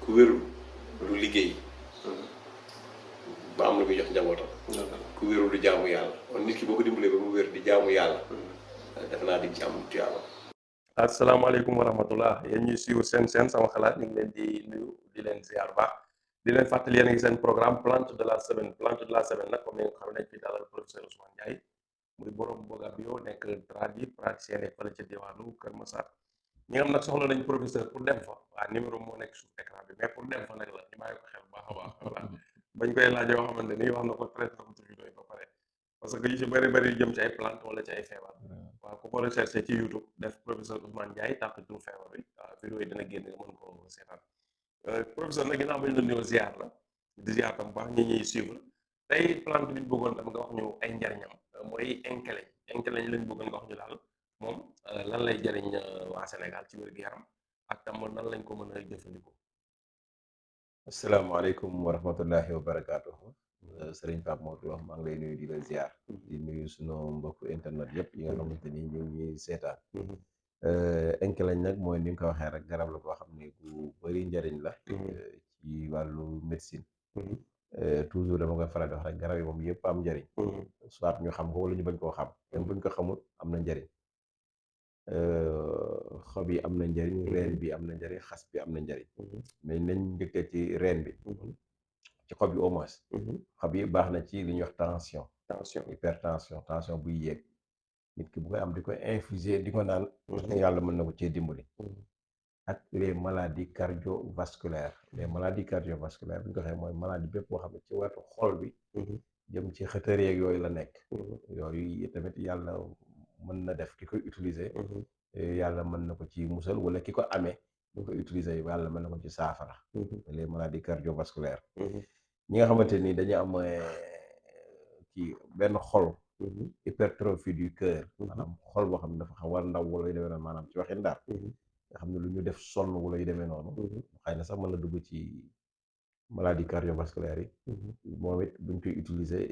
ku wérul du liggéey ba am lu muy jox njabootam. ku wérul du jaamu yàlla kon nit ki boo ko dimbalee ba mu wér di jaamu yàlla. defe naa di ci am tuyaaba. asalaamaaleykum wa rahmatullah yéen ñuy suivre seen sama xalaat ñu ngi leen di nuyu di leen ziar baax di leen fàttali yéen a ngi seen programme plante de la semaine nag comme ni nga xam ne fi dalal professeur Ousmane Ndiaye muy borom Boga Bio nekk praticien nekk fële ca diwaanu Kër Massar ñi nga xam nag soxla nañ professeur pour dem fa waa numéro moo nekk suuf écran bi mais pour dem fa nag la ñu bàyyi ko xel baax a baax voilà bañ koy laaj yoo xamante ni wax na ko traité na ko tur doy ba pare parce que yu si bëri jëm ci ay plante wala ci ay feebar waaw ku ko recherché ci YouTube def professeur Ousmane Ndiaye tàq tur feebar bi waaw vidéo yi dina génn nga mën ko seetaan professeur nag ginnaaw bañ la nuyoo ziar la di ziar tam baax ñi ñuy suivre tey plante bi ñu bëggoon tam nga wax ñu ay njariñam mooy enkeleñ lañ bëggoon nga wax ñu daal moom lan lay jariñ waa Sénégal ci wér-gu-yaram ak tam nan lañ ko mën a jëfandikoo. asalaamaaleykum wa rahmatullahi wa barakaatuhu sëriñ Pape Modou Lo maa ngi lay nuyu di la ziar di nuyu sunu mbokku internet yëpp yi nga xamante ni ñu ngi ñuy seetaan enkelañ nag mooy ni nga ko waxee rek garab la boo xam ne bu bëri njariñ la ci wàllu médecine toujours dama koy faral di wax rek garab yi moom yëpp am njariñ soit ñu xam ko wala ñu bañ koo xam même buñ ko xamul am na njariñ xob yi am na njariñ reen bi am na njariñ xas bi am na njariñ mais nañ njëkkee ci reen bi ci xob yi au moins xob yi baax na ci li ñuy wax tension hypertension buy yéeg nit ki bu koy am di ko infuser di ko naan yàlla mën na ko cee dimbali ak les maladies cardiovasculaires bu ñu ko waxee mooy maladie bépp boo xam ne ci wetu xol bi jëm ci xëtër yeeg yooyu la nekk yooyu tamit yàlla mën na def ki koy utiliser yàlla mën na ko ci musal wala ki ko amee bu ko utiliser yàlla mën na ko ci saafara les maladies cardiovasculaires ñi nga xamante ni dañu am ci benn xol hypertrophie du cœur maanaam xol boo xam ne dafa xaw a ndaw wala yu demee noonu maanaam ci waxin daal nga xam ne lu ñu def sonn wala yu demee noonu xëy na sax mën na dugg ci maladie cardiovasculaire yi moom it buñ koy utiliser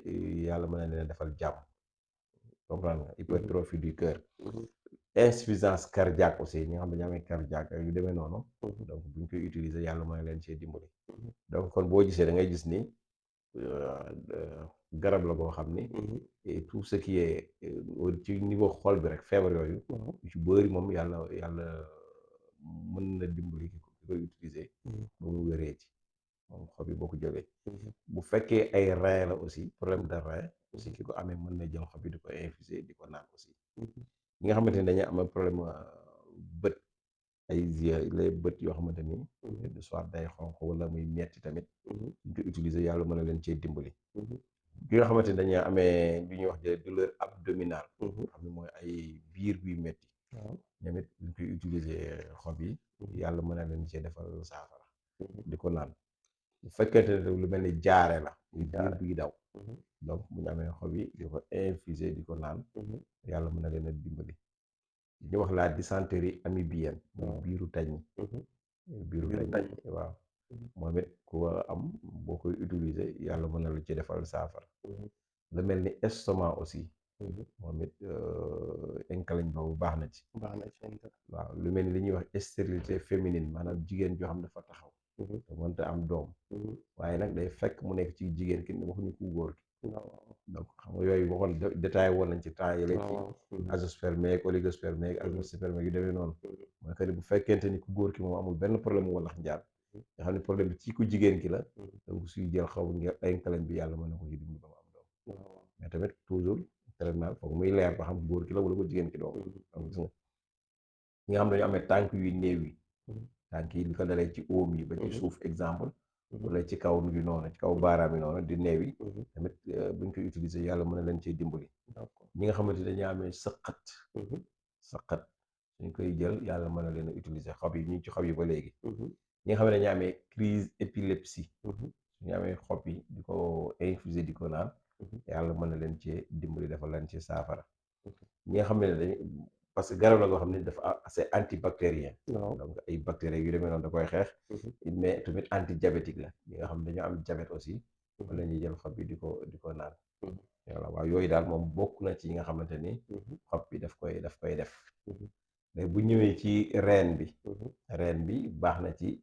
yàlla mën na leen defal jàmm comprendre nga hypertrophie du cœur insuffisance cardiaque aussi ñi nga xam ne dañu amee cardiaque yu demee noonu donc buñ koy utiliser yàlla mën na leen cee dimbali donc kon boo gisee da ngay gis ni garab la boo xam ni et tout ce qui est ci niveau xol bi rek feebar yooyu yu ci bëri moom yàlla mën na dimbali ki koy utiliser ba mu wéree ci moom xob yi boo ko jëlee bu fekkee ay rein la aussi problème de rein aussi ki ko amee mën na jël xob yi di ko infuser di ko naan aussi ñi nga xamante ni dañuy am problème bët ay les bët yoo xamante ni soit day xonq wala muy metti tamit suñ ko utiliser yàlla mën na leen cee dimbali ki nga xamante ni dañuy amee lu ñuy wax de douleur abdominale xam ne mooy ay biir buy metti ñoom it buñ koy utiliser xob yi yàlla mën na leen cee defal saafara di ko naan bu fekkente ne lu mel ni jaare la muy biir buy daw donc bu ñu amee xob yi di ko infuser di ko naan yàlla mën na leen a dimbali ñu wax la dysenterie amibienne muy biiru tañ waaw moom it ku am boo koy utiliser yàlla mën na la ci defal saafara lu mel ni estomac aussi moom it enkalañ boobu baax na ci waaw lu mel ni li ñuy wax stérilité féminine maanaam jigéen joo xam dafa taxaw te mënta am doom waaye nag day fekk mu nekk ci jigéen ki waxuñu ku góor ki donc xam nga yooyu waxoon détaillé woon nañ ci temps yële ci azoospermie ak oligospermie ak azoospermie yu demee noonu mooy que bu fekkente ni ku góor ki moom amul benn problème mu walax njaan nga xam ne problème bi ci ku jigéen ki la donc suy jël xaw nga enkalañ bi yàlla mën na ko ci dimbali ba mu am doom mais tamit toujours traitement foog muy leer ba xam góor ki la wala ko jigéen ki doom donc gis nga ñi nga xam ne dañu amee tànk yuy néew yi tànk yi li ko dalee ci óom yi ba ci suuf exemple wala ci kaw ngi noonu ci kaw baaraam yi noonu di néew yi tamit buñ koy utiliser yàlla mën na leen cee dimbali ñi nga xamante dañuy amee sëqat suñ koy jël yàlla mën na leen a utiliser xob yi ñu ci xob yi ba léegi ñi nga xam ne dañuy amee crise épilepsie suñu amee xob yi di ko infuser di ko naan yàlla mën na leen cee dimbali dafa leen ci saafara ñi nga xam ne dañ parce que garab la goo xam ne dafa assez antibactérien donc ay bactéries yu demee noonu da koy xeex mais tamit antidiabétique la ñi nga xam ne dañoo am diabète aussi wala ñuy jël xob bi di ko naan voilà waaw yooyu daal moom bokk na ci yi nga xamante ni xob bi daf koy def mais bu ñëwee ci reen bi baax na ci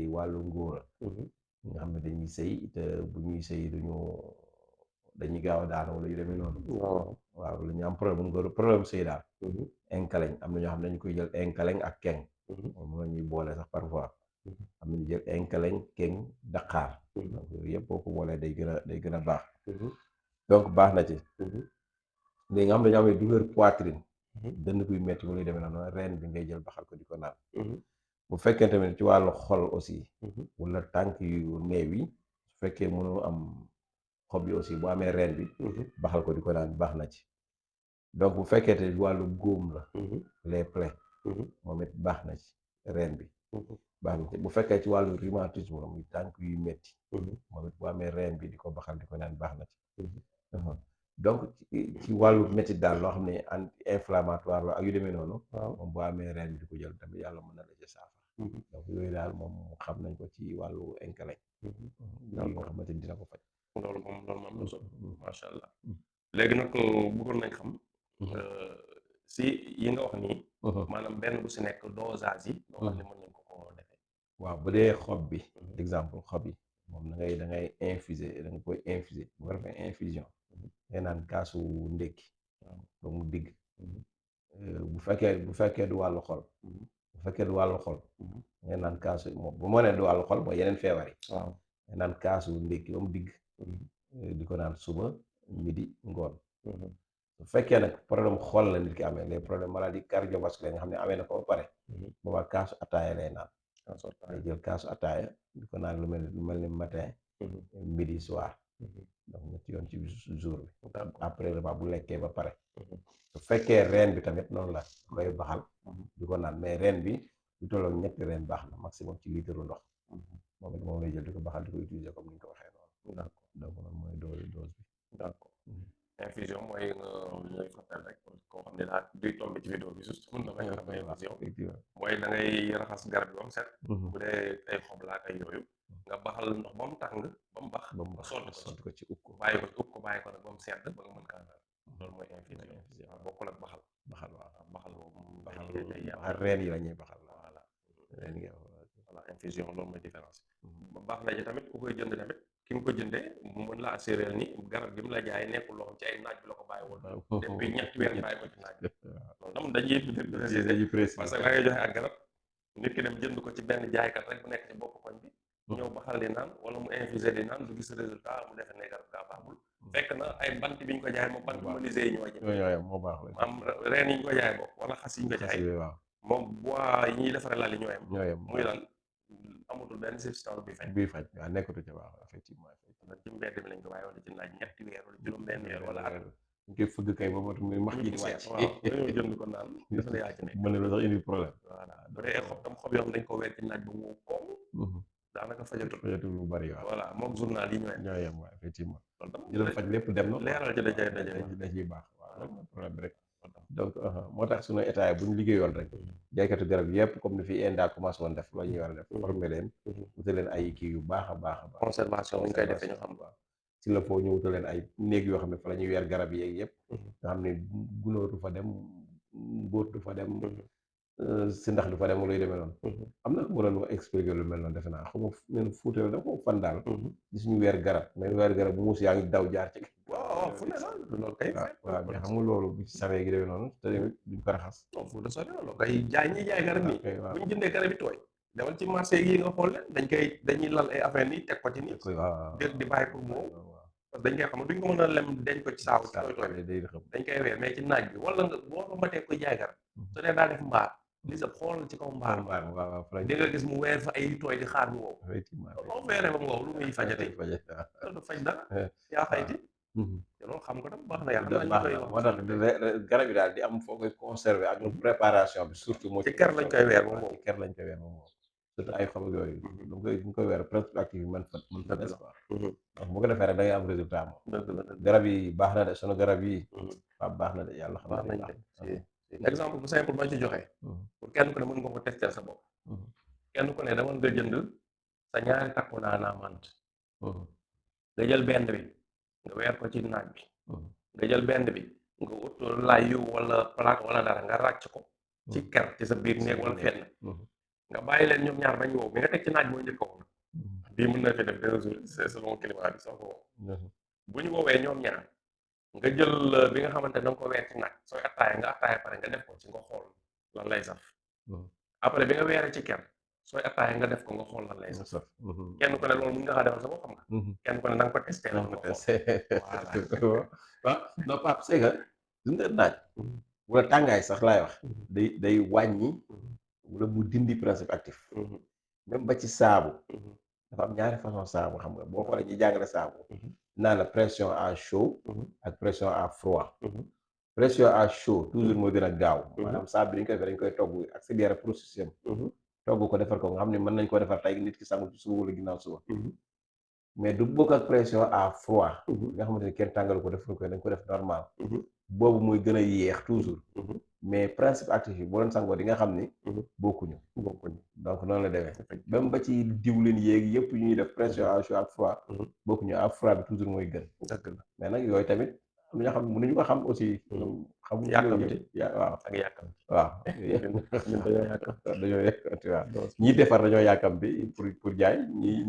wàllu ngóora. ñi nga xam ne dañuy sëy te bu ñuy sëy dañuy gaaw a daanu wala yu demee noonu. waaw lu ñu am problème ngóora problème sëy daal. enkalañ am na ñoo xam ne dañu koy jël enkalañ ak keng. moom la ñuy boole sax parfois. am nañu jël enkalañ keng daqaar. donc yooyu yëpp boo ko boolee day gën a baax. donc baax na ci. léegi nga xam ne dañoo amee douleur poitrine. dënn buy metti wala yu demee noonu reen bi ngay jël baxal ko di ko naan. bu fekkee tamit ci wàllu xol aussi. wala tànk yu néew yi su fekkee mënoo am xob yi aussi bu amee reen bi. baxal ko di ko naan baax na ci. donc bu fekkee te wàllu góom la. les plaies. moom it baax na ci reen bi. baax na ci bu fekkee ci wàllu rhumatisme muy tànk yu metti. moom it bu amee reen bi di ko baxal di ko naan baax na ci. donc ci wàllu métti daal loo xam ne anti inflammatoire la ak yu demee noonu. moom boo amee reen bi di ko jël tamit yàlla mën na la ci saafara. donc yooyu daal moom xam nañ ko ci wàllu enkalañ. loolu nga xamante ni dina ko faj. loolu moom am na solo. macha allah léegi nag bëggoon nañ xam. si yi nga wax nii. maanaam benn bu si nekk dosage yi. loo xam ne mën nañ ko defee. waaw bu dee xob bi. exemple xob yi moom da ngay infuser da nga koy infuser bu ko defee infusion. ngay naan kaasu ndékki ba mu digg. bu fekkee du wàllu xol. bu fekkee du wàllu xol. ngay naan kaasu moom bu ma nee du wàllu xol mooy yeneen feebar yi. ngay naan kaasu ndékki ba mu digg. di ko naan suba midi ngoon. bu fekkee nag problème xol la nit ki amee les problèmes maladie cardiovasculaire nga xam ne amee na ko ba pare. boobaa kaasu ataaya lay naan. day jël kaasu ataaya di ko naan lu mel ni matin. midi soir. donc ñetti yoon ci jour bi. après repas bu lekkee ba pare. su fekkee reen bi tamit noonu la koy baxal. di ko naan mais reen bi lu tollook ñetti reen baax na maximum ci litre ndox. moom lay jël di ko baxal di ko utiliser comme ni ñu ko waxee noonu. donc noonu mooy dose bi. d'accord infusion mooy ñooy fàttal rek koo xam ne daal duy tombé ci vidéo bi juste mën na bañ a def infusion mooy da ngay raxas garab bi ba mu set. bu dee ay xob laa ay yooyu. nga baxal ndox ba mu tàng ba mu bax. sotti ko ci upp ko bàyyi ko bàyyi ko nag ba mu sedd ba nga mën kaa naan. loolu mooy infusion. waaw bokkul ak baxal. waaw baxal boobu. baxal reen yi la ñuy baxal. voilà reen yi voilà infusion loolu mooy différence. baax na ci tamit ku koy jënd tamit ki nga ko jëndee mu mën la assurer ni garab gi mu la jaay nekkul loo xam ci ay naaj bi la ko bàyyi woon. depuis ñetti weer bàyyi ko ci naaj bi. loolu tam dañuy préciser parce que da ngay joxe ak garab nit ki dem jënd ko ci benn jaaykat rek bu nekk ci bopp koñ bi. ñëw baxal di naan wala mu infuser di naan du gis résultat mu defe ne garab gaa baaxul. fekk na ay bant bi ñu ko jaay moom bant menuisier yi ñoo jëm. moo baax la am reen yi ñu ko jaay bokk wala xas yi ñu ko jaay. moom bois yi ñuy defaree lal yi ñoo yem. muy lan amatul benn substance bi faj waaw nekkatu ci baax effectivement. ci mbedd mi lañ ko bàyyi wala ci naaj ñetti weer wala juróom benn weer wala at. ñu koy fëgg kay ba max ji di wàcc. waaw dañoo jënd ko naan dafa la yaa ci nekk. mën na la sax indi problème. voilà bu dee xob tam xob yoo xam dañ ko weer ci naaj ba mu koom. daanaka fajatul lu bari waaw. voilà moom journal yi ñoo yem waaw effectivement. loolu tam ñu doon faj lépp dem na. leeral ci da ciy baax waaw loolu mooy problème bi rek. donc moo tax suñu état bu ñu liggéeyoon rek. jaaykatu garab yëpp comme ni fi ENDA commencé woon def loolu ñuy war a def. former leen. wutal leen ay kii yu baax a baax. conservation bu ñu koy defee ñu xam. si la foo ñu wutal leen ay néeg yoo xam ne fa la ñuy weer garab yeeg yëpp. nga xam ne gunóor du fa dem mbóot du fa dem. si ndax du fa dem luy demee noonu. am na ko mu doon expliquer lu mel noonu defe naa xam nga Fuuta da ko fan daal. gis ñu weer garab mais weer garab bu muus yaa ngi daw jaar ci. waaw fu ne la loolu kay. waaw mais xam nga loolu bu ci samee gi demee noonu te duñ ko raxas. non Fuuta sori na loolu kay jaay ñiy jaay garab nii. bu ñu jëndee garab yi tooy. demal ci marché yi nga xool leen dañuy lal ay affaire nii teg ko ci nii. di bàyyi pour moom. parce que dañ koy xam duñ ko mën a lem denc ko ci saabu ci tooy dañ koy weer mais ci naaj bi wala nga boo ko matee koy jaay garab. su dee daa def mbaar. li sa xool ci kaw mbaar. di nga gis mu weer fa ay tooy di xaar mu wow. loo weeree ba mu wow lu muy fajate. loolu faj dara. yaa xayti. te loolu xam ko tam baax na yàlla. moo tax garab yi daal di am foo koy conserver ak préparation bi surtout. moo ci ker lañ koy weer moom ci ker lañ koy weer moom surtout ay xob yooyu. ñu koy weer presque active yi mën fa des quoi. donc bu ko defee rek da ngay am résultat moom. garab yi baax na de sunu garab yi. waaw baax na de yàlla xam na exemple bu simple ma ci joxe. pour kenn ku ne mën nga ko tester sa bopp. kenn ku ne dama nga jënd sa ñaari takku naanaa mant. nga jël benn bi nga weer ko ci naaj bi. nga jël benn bi nga ut layu wala plaque wala dara nga ràcc ko ci ker ci sa biir néeg wala fenn nga bàyyi leen ñoom ñaar bañ wow mais nga teg ci naaj mooy njëkk a wow bii mën na fi def 2 jours selon climat bi soo ko wow bu ñu woowee ñoom ñaar nga jël bi nga xamante da nga ko weer ci naaj sooy attaaya pare nga def ko ci nga xool lan lay saf après bi nga weeree ci ker sooy attaaya nga def ko nga xool lan lay saf kenn ku ne loolu mën nga xaa defal sa bopp xam nga kenn ku ne da nga ko testé la nga xool waaw non Pape c'est que gis nga naaj wala tàngaay sax laay wax day wàññi wala mu dindi principe actif même ba ci saabu dafa am ñaari façon saabu xam nga boo xoolee ñi jàngale saabu naan la pression à chaud ak pression à froid pression à chaud toujours mooy gën a gaaw maanaam saabu bi dañ koy togg accélérer processus am togg ko defar ko nga xam ne mën nañ ko defar tey nit ki sangu ci suba wala ginnaaw suba mais du bokk ak pression à froid nga xamante ni kenn tàngalu ko defar ko dañ ko def normal boobu mooy gën a yéex toujours mais principe actif yi boo leen sangoo di nga xam ni bokkuñu donc noonu la demee même ba ci diwlin yéeg yëpp ñuy def pression à chaud ak froid bokkuñu à froid bi toujours mooy gën dëgg la mais nag yooyu tamit am na ñoo xam mënuñu ko xam aussi xamuñu yàkkamti waaw ak yàkkamti waaw ñun dañoo yàkkamti dañoo yàkkamti waaw ñiy defar dañoo yàkkamti pour jaay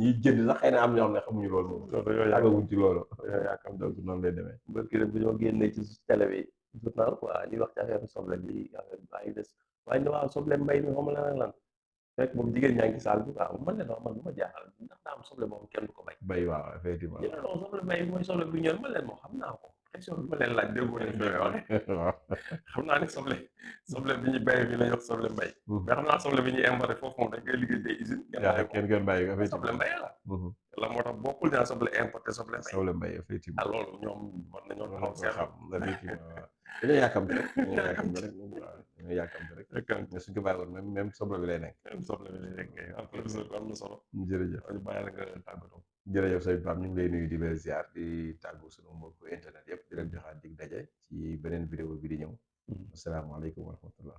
ñiy jënd sax xëy na am ñoo xam ne xamuñu loolu moom xamaguñ ci loolu dañoo yàkkamti donc noonu lay demee barki dem bi ñoo génnee ci télé bi journal quoi li wax ci affaire soble bi affaire bi ay des waaye ne waaw soble mbay mi xama lan ak lan fekk moom jigéen ñaa ngi ci saal bi waaw man leen wax man bu ma jaaxal ndax daa am soble moom kenn du ko bay bay waaw effectivement ñu ne non soble mbay bi mooy soble bu ñor man leen moo xam naa ko question bi ma leen laaj déggoo leen fi wax waaw xam naa ne soble bi ñu bay bi la wax soble mbay mais xam naa soble bi ñuy importé foofu moom dañ koy liggéey des usines kenn gën bàyyi ko soble mbay la moo tax bokkul naa soble importé soble mbay effectivement loolu ñoom war nañoo taxaw seen xam dañoo yàkkamti rek dañoo yàkkamti rek mais suñ ko bàyyi woon même soble bi lay nekk soble bi lay nekk professeur bi am na solo jërëjëf ñu bàyyi la nga tàggatoo jërëjëf sëñ Pape ñu ngi lay nuyu di leen ziar di tàggu suñu mbokku internet yëpp di leen joxaat dig daje ci beneen vidéo bi di ñëw asalaamaaleykum wa rahmatullah